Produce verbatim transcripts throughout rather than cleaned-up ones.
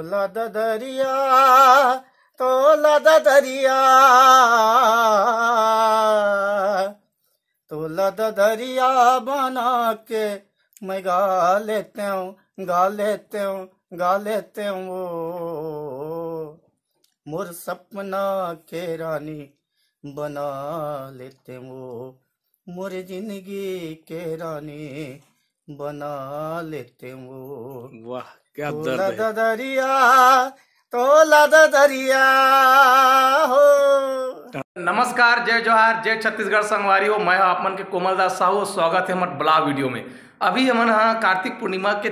तोला ददरिया, तोला ददरिया, तोला ददरिया बना के मैं गा लेते हूँ, गा लेते हूँ, गा लेते हूँ वो। मोर सपना के रानी बना लेते वो, मोर जिंदगी के रानी बना लेते वो। वाह, क्या तोला दर्द है। ददरिया, तोला ददरिया हो। नमस्कार, जय जोहार, जय छत्तीसगढ़ संगवारी हो। मैं हूं आप मन के कोमल दास साहू। स्वागत है हमर ब्लॉग वीडियो में। अभी हमन हा कार्तिक पूर्णिमा के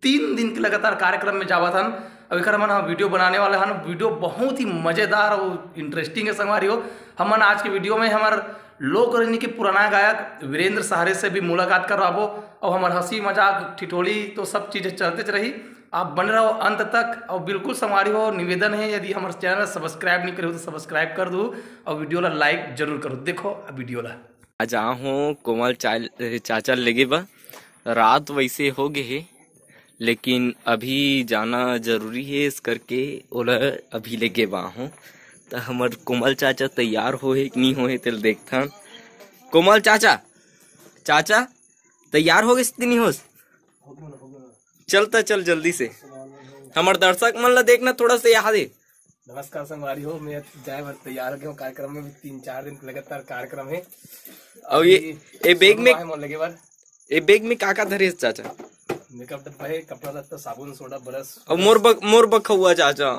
तीन दिन के लगातार कार्यक्रम में जावत हन। अब एकर हमन ह वीडियो बनाने वाले हन। वीडियो बहुत ही मजेदार और इंटरेस्टिंग है संगवारी हो। हमन आज के वीडियो में हमर लोक रंजनी के पुराना गायक वीरेंद्र सहारे से भी मुलाकात करवाबो और हमर हंसी मजाक ठिठोली तो सब चीजें चलते रही। आप बने रहो अंत तक। और बिल्कुल संगवारी हो, निवेदन है, यदि हमर चैनल सब्सक्राइब नहीं करे हो तो सब्सक्राइब कर दो और वीडियो ला लाइक जरूर करो। देखो अब वीडियो ला। आज आ हो कोमल चा-, चाचा लेगे बा। रात वैसे हो गे हे, लेकिन अभी जाना जरूरी हे, इस करके ओला अभी लेगे बा हो। त हमर कोमल चाचा तैयार हो हे कि नहीं हो हे, तेल देखथन। कोमल चाचा, चाचा, तैयार हो गे कि नहीं होस? चल त चल जल्दी से, हमर दर्शक मन ला देखना थोड़ा सा याद हे। नमस्कार संगवारी हो, मैं जाए बर तैयार हो गया हूँ। कार्यक्रम में भी तीन चार दिन लगातार कार्यक्रम है। और ये, अभी ये बैग में, सोनू भाई मोर लगे बर। ये बैग में का का धरे हस चाचा? मेकअप डब्बा है, कपड़ा लत्ता, साबुन, सोडा, ब्रश। और मोर बक-, मोर बखौआ चाचा।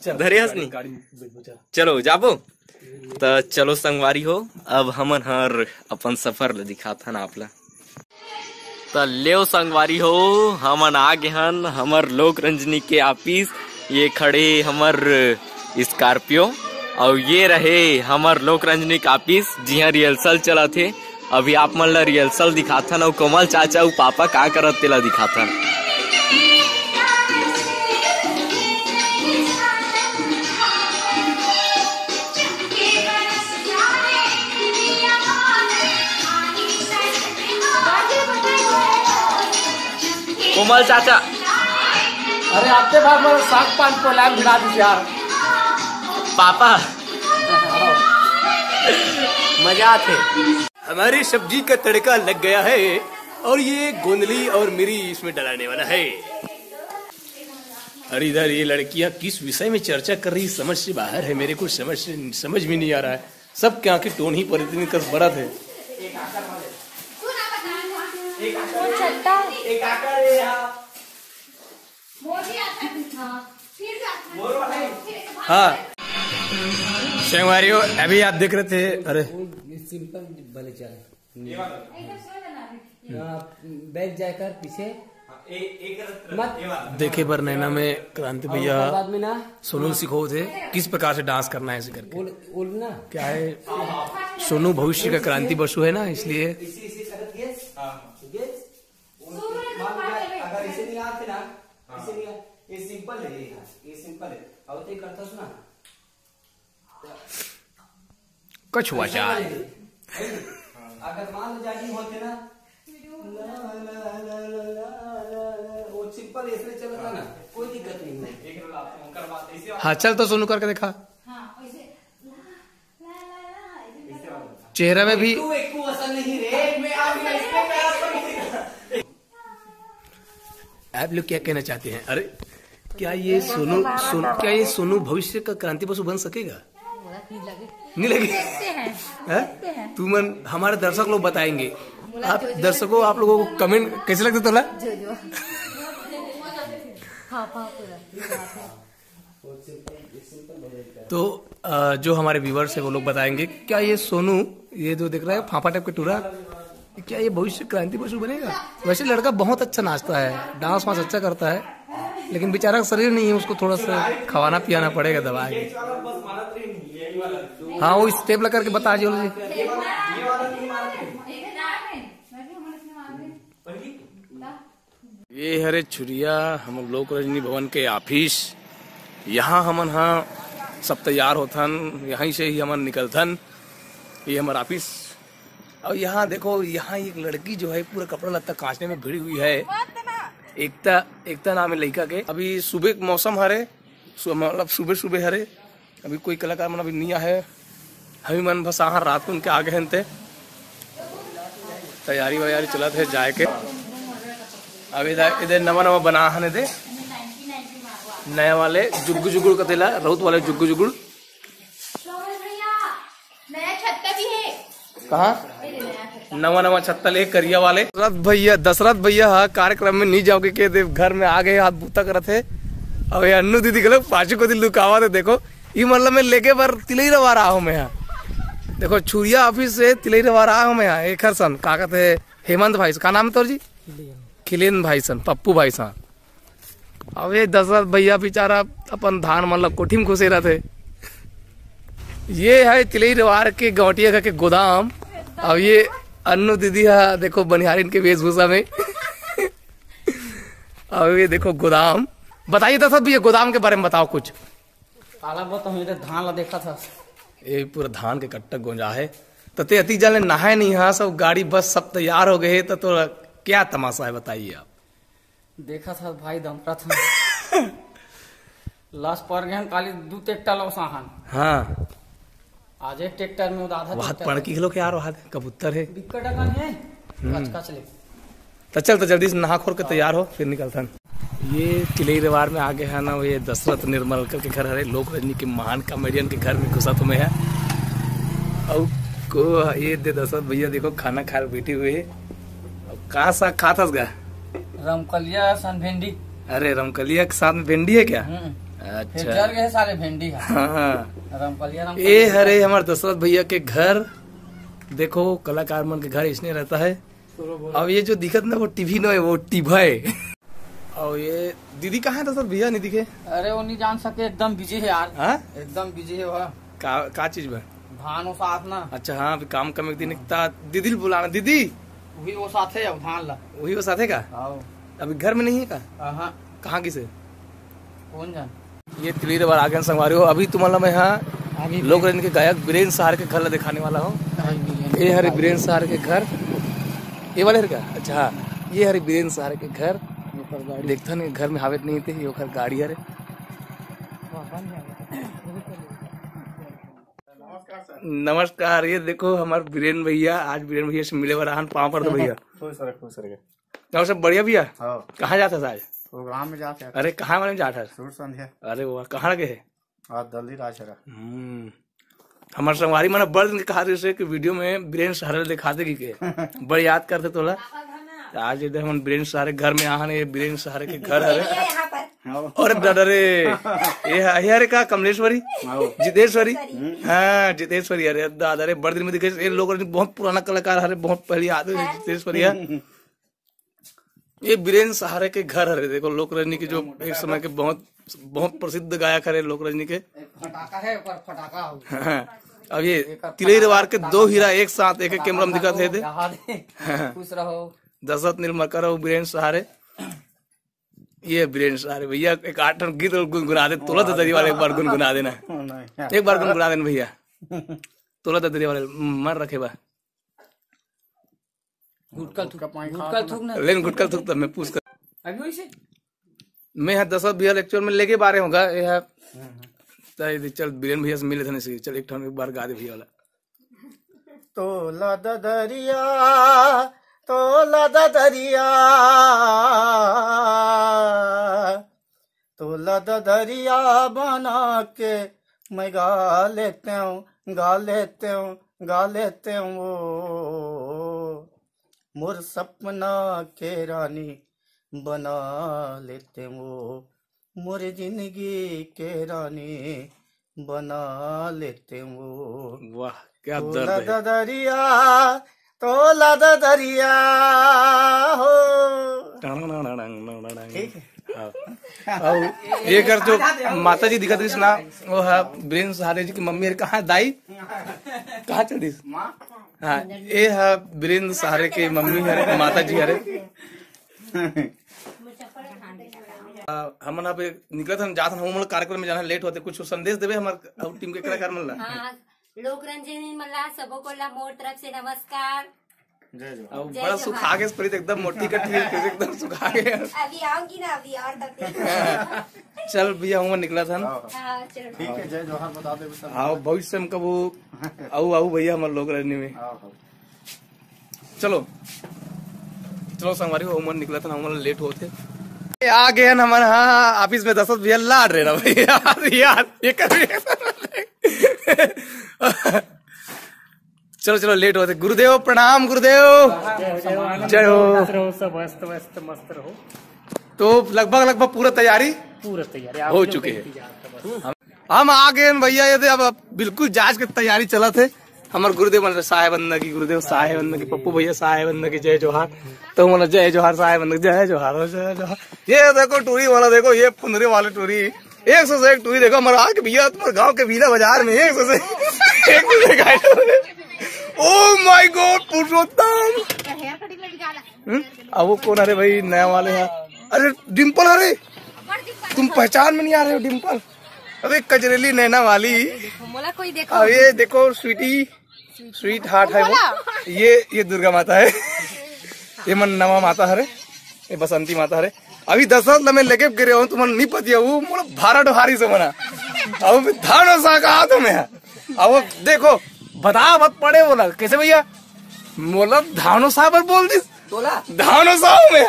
चल, धरे हस गाड़ी, नहीं? गाड़ी में बैठ, चल। चलो जाबो। त चलो संगवारी हो, अब हमन हर अपन सफर ल दिखाथन आप ला। त लेव संगवारी हो, हमन आ गे हन हमर लोक रंजनी के ऑफिस। ये खड़े हमर स्कॉर्पियो, और ये रहे हमर लोक रंजनी के ऑफिस, जिहां रिहर्सल चलत हे। अभी आप मन ला रिहर्सल दिखाथन, और कोमल चाचा अउ पापा का करत तेला दिखाथन। कोमल चाचा। अरे आते भाग मेरा साग पान पोलाम भिड़ा दीजिए यार। पापा। मजा आते। हमारी सब्जी का तड़का लग गया है और ये गोंदली और मिरी इसमें डलाने वाला है। अरे इधर ये लड़कियां किस विषय में चर्चा कर रही, समझ से बाहर है, मेरे को समझ समझ में नहीं आ रहा है। सबके आंखें टोन ही पर इतनी कस बरत है। हाँ संगवारी हो, अभी आप देख रहे थे, अरे सिंपल बने चाहे। हाँ, बैठ जाकर पीछे मत देखे बर नैना में क्रांति भैया बाद में ना सोनू सिखो थे किस प्रकार से डांस करना है, ऐसे करके। ओल, ओल ना। क्या है, सोनू भविष्य का क्रांति बसु है ना, इसलिए। इसी इसी तरह ये, ये, अगर इसे नहीं आते ना, इसे नहीं आ-, ये सिंपल है, ये, हाँ, ये सिंपल है। अब तो ये करता सुना। कछुआ चाल। अगर मान लो जागिंग होते ना, वो सिंपल ऐसे चलता ना, कोई दिक्कत नहीं है। हाँ, चल तो सोनू करके देखा। चेहरा में भी। तू एक को असर नहीं रे, मैं आप लोग क्या कहना चाहते हैं? अरे, क्या ये सोनू, सोनू, क्या ये सोनू भविष्य का क्रांति बसु बन सकेगा? नहीं लगे। हैं? तुमन, हमारे दर्शक लोग बताएंगे। आप दर्शकों, आप लोगों को कमेंट कैसे लगता तोला? तो अ, जो हमारे व्यूवर्स है वो लोग बताएंगे, क्या ये सोनू, ये जो दिख रहा है फाफा टाइप का टूरा, क्या ये भविष्य क्रांति बसु बनेगा? वैसे लड़का बहुत अच्छा नाचता है, डांस वांस अच्छा करता है, लेकिन बेचारा का शरीर नहीं है, उसको थोड़ा सा खवाना पियाना पड़ेगा, दवा के। हाँ, वो स्टेप लगा करके बता जो। ये हरे छुरिया हमर लोक रंजनी भवन के ऑफिस। यहाँ हमन हा सब तैयार होथन, यहीं से ही हमन निकलथन। ये हमर ऑफिस। और यहाँ देखो, यहाँ एक लड़की जो है पूरा कपड़ा लत्ता कांचने में भिड़ी हुई है। एकता, एकता नाम हे लइका के। अभी सुबह के मौसम हरे, सु-, मतलब सुबह सुबह हरे, अभी कोई कलाकार मन अभी नहीं आए। हमी मन बस आहा रात को उनके आगे हन ते। तैयारी वैयारी चलत हे जाए के। अब इधर, इधर नवा नवा बना हन दे, नया वाले जुगुड़ जुगुड़ कतेला, रउत वाले जुगुड़ जुगुड़। नया छत्ता भी है। कहाँ? नवा नवा छत्ता ले करिया वाले। दशरथ भैया, दशरथ भैया हा कार्यक्रम में नहीं जाओ के, के दे घर में आ गए, हाथ बूता करत हे। अब ये अन्नू दीदी के लोग पाछू को दिल लुकावा थे। देखो, ई मतलब मैं लेके बर तिलई रवार आहो मैं हा। देखो, छुरिया ऑफिस से तिलई रवार आहो मैं हा। एकर सन का कहते हैं, हेमंत भाई, का नाम है तोर जी? खिलेन भाई सन, पप्पू भाई सन। अब ये दशरथ भैया बेचारा अपन धान मन ला कोठी में खुसे रहते। ये है तिलई रवार के गौटिया के गोदाम। अब ये अन्नू दीदी हा, देखो बनिहारिन के वेशभूषा में। अब ये देखो गोदाम। बताइए दशरथ भैया, गोदाम के बारे में बताओ कुछ। काला वो तो हम इधर धान ला देखा था। ये पूरा धान के कट्टा गोंजा है। तो ते अति जाने नहाए नहीं, हाँ, सब गाड़ी बस सब तैयार हो गए, तो, तो क्या तमाशा है बताइए आप? देखा था भाई, दमरा था। लाश पर गए हम काली दू ट्रैक्टर लो साहन। हाँ। आज एक ट्रैक्टर में उदा आधा वहां ट्रैक्टर पड़की घलो के यार, वहां कबूतर है। बिक्कट अकन है। हम्म। कच कच ले। तो चल, तो जल्दी से नहा खोर के तैयार हो, फिर निकलथन। ये तिलई रवार में आगे है ना, ये दशरथ निर्मलकर के घर हरे, लोक रजनी के महान कॉमेडियन के घर में घुसा तुम्हें है। और को ये दे दशरथ भैया, देखो खाना खाए बैठे हुए हैं। अब का साग खात हस गा? रमकलिया सन भिंडी। अरे, रमकलिया के साथ में भिंडी है क्या? हम्म। अच्छा। फिर जर गए सारे भिंडी है। हाँ, हाँ। रमकलिया, रमकलिया। ये हरे हमारे दशरथ भैया के घर। देखो, कलाकार मन के घर इसने रहता है। अब ये जो दिखत ना, वो टीवी नो है, वो टीभा है। और ये दीदी कहाँ है दशरथ भैया, नहीं दिखे? अरे, वो नहीं जान सके, एकदम बिजी है यार। हाँ? एकदम बिजी है वह। का, का चीज बा? धान ओसात ना। अच्छा, हाँ, अभी काम कम एक दिन एक ता दीदी ल बुलाना, दीदी। वही ओसात है अब धान ला। वही ओसात है का? हाँ। अभी घर में नहीं है का? हाँ। कहाँ की से? कौन जान? ये तिलई रवार आगे संगवारी हो, अभी तुम्हारा मैं यहाँ आगे लोक रंजन के गायक बीरेन सहारे के घर ला दिखाने वाला हूँ। हाँ, बीरेन। ये हरे बीरेन सहारे के घर, ये वाले हरे का? अच्छा, हाँ, ये हरे बीरेन सहारे के घर। ओकर गाड़ी। देखथन घर में हावे नहीं थे, ये ओकर गाड़ी हरे। नमस्कार, ये देखो हमार बीरेन भैया, आज बीरेन भैया से मिले वाला हन, पाँव पर दो भैया। खुश रहे, खुश रहे। और सब बढ़िया भैया? हाँ। कहाँ जात हस आज? प्रोग्राम में जात है। अरे कहाँ वाले में जात हस? सूर संध्या। अरे वाह, कहाँ लगे है? आज दल्ली राजहरा। हम्म। हमार संगवारी मन बड़ दिन के कहा रहिस हे कि वीडियो में बीरेन सहारे दिखा देगी के। बड़ याद करते तोला। तो आज इधर हम बीरेन सहारे घर में आहन, ये बीरेन सहारे के घर हरे। ये यहाँ पर। हाँ। अरे दादा रे, ये है, ये हरे का कमलेश्वरी? हाँ। जितेश्वरी? हम्म। हाँ, जितेश्वरी, अरे दादा रे, बड़ दिन में दिखे, ये लोक रंजन बहुत पुराना कलाकार हरे, बहुत पहली आदमी है जितेश्वरी है। ये बीरेन सहारे के घर हरे, देखो लोक रंजनी के जो एक समय के बहुत, बहुत प्रसिद्ध गायक हरे लोक रंजनी के। एक फटाका है, ऊपर फटाका हो। हाँ, अब ये एक तिलई रवार के दो हीरा एक साथ एक एक कैमरा में दिखत हे दे। रहा दे। हाँ। खुश रहो। दशरथ निर्मलकर और बीरेन सहारे। ये बीरेन सहारे भैया एक आठ ठन गीत और गुनगुना दे, तोला ददरी वाले एक बार गुनगुना देना। नहीं। एक बार गुनगुना देना भैया। तोला ददरी वाले मन रखे बा। गुटकल थूक, गुटका पानी गुटकल खात थूक ना। लेकिन गुटकल थूक तब मैं पूछ कर। अभी वैसे? मैं यहाँ दशरथ भैया लेक्चर में लेके बारे होगा, ये है। तो ये चल बीरेन भैया से मिले थे ना, चल एक ठन एक बार गा दे भैया वाला। तोला ददरिया, तोला ददरिया, तोला ददरिया बना के मैं गा लेते हूँ, गा लेते हूँ, गा लेते हूँ वो। मोर सपना के रानी बना लेते हूँ वो, मोर जिंदगी के रानी बना लेते हूँ वो। वाह, क्या तोला दर्द है। ददरिया, तोला ददरिया हो। टंग, टंग, टंग, टंग, टंग, टंग। ठीक है। हाँ। और ये कर जो माता जी दिखत रहिस ना, वो है बीरेन सहारे जी की मम्मी। अरे कहाँ दाई? कहाँ चल दिस? माँ। हाँ, ये है बीरेन सहारे के मम्मी हरे, माता जी हरे। आ, हमन अब निकलत हन, जात हन, हमन कार्यक्रम में जाना, लेट होते, कुछ संदेश देवे हमार टीम के कलाकार मन ला। हाँ, लोक रंजनी मन ला, सबो को ला मोर तरफ से नमस्कार। जय जोहार। अब जय बड़ा जोहार। सुखा गे, प्रीत एकदम मोटी कटरी, प्रीत एकदम सुखा गे। अभी आऊंगी ना, अभी और तकलीफ। चल भैया, हम निकला था ना। हाँ, हाँ। हाँ, चलो। ठीक है, जय जोहार बता दे सब। हाँ, भविष्य में कबू आऊ, आऊ भैया, हमर लोग रहने में। हाँ, हाँ। चलो, चलो संगवारी हो, हमन निकला था ना, हमन लेट होते। ए, आ गए हैं हमन, हाँ, हाँ, ऑफिस में दशरथ भैया लाड रहे ना भैया, यार, यार, ये कर। चलो, चलो, लेट होते। गुरुदेव प्रणाम, गुरुदेव। जय हो, जय हो। जय हो। मस्त रहो, सब मस्त, मस्त, मस्त रहो। तो लगभग, लगभग पूरा तैयारी पूरा तैयारी। आप हो लोग चुके का हैं। इंतजार था बस। हम, हम आ गए हैं भैया, ये दे, अब, अब बिल्कुल जांच के तैयारी चलत है। हमर गुरुदेव मन साहेब अंदर की, गुरुदेव साहेब अंदर की, पप्पू भैया साहेब अंदर की, जय जोहार। तो मन जय जोहार साहेब अंदर की, जय जोहार, जय जोहार। ये देखो टूरी वाला, देखो ये पुंदरी वाले टूरी, एक सौ से एक टूरी। देखो हमारा आके भैया, तुम्हारे गांव के बीना बाजार में एक सौ से एक टूरी दिखाई दे रहे। Oh my God, पुरुषोत्तम। हम्म? अब वो कौन? अरे भाई, नया वाले हैं। अरे डिम्पल, अरे तुम पहचान में नहीं आ रहे हो डिम्पल? अबे कजरेली नैना वाली। मोला कोई देखो। अब ये देखो स्वीटी, स्वीट हार्ट है वो। ये, ये दुर्गा माता है। ये मन नवा माता हरे, ये बसंती माता हरे। अभी दशरथ ल मैं लेके गिरे हूँ, तुमन नहीं पतिया, वो मोला भारा डोहारी से मना। अब धानो सा का हाथ में है। अब वो देखो, बता मत पड़े बोला, कैसे भैया? मोला धानो सा बर बोल दिस। तोला? धानो सा में।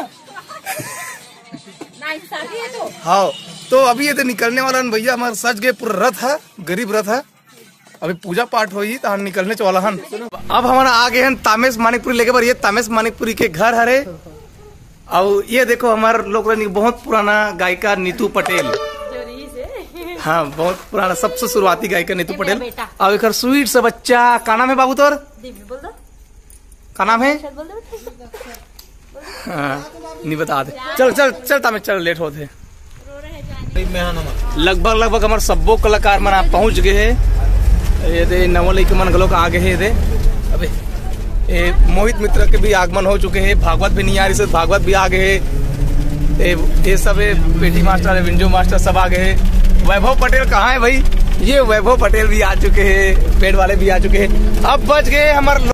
ना इंसाफी है तो। हाँ, तो अभी ये तो निकलने वाला है भैया, हमारा सज गए पूरा रथ है, गरीब रथ है। अभी पूजा पाठ होई, तो हम निकलने वाला हन। अब हमारा आ गए हैं तामेश मानिकपुरी लेके बर। ये तामेश मानिकपुरी के घर हरे। और ये देखो, हमारे लोग रहने की बहुत पुराना गायिका नीतू पटेल। हाँ, बहुत पुराना, सबसे शुरुआती गायिका नीतू पटेल। अब एक स्वीट सा बच्चा, का नाम है बाबू तोर? दिव्य, बोल दो। का नाम है? चल, बोल दो। हाँ, नहीं बता दे। चल, चल, चल, तामे चल, लेट होत हे। लगभग, लगभग हमारे सब्बो कलाकार मन आप पहुंच गए हैं। ये दे नवा लइका मन घलोक आ गए हैं। ये दे अबे, ये मोहित मित्र के भी आगमन हो चुके हैं। भागवत भी नहीं आ रही से, भागवत भी आ गए हैं। ये, ये सब है, पेटी मास्टर है, विंजो मास्टर सब आ गए हैं। वैभव पटेल कहाँ है भाई? ये वैभव पटेल भी आ चुके हैं, पेड़ वाले भी आ चुके हैं। अब बच गए हमारे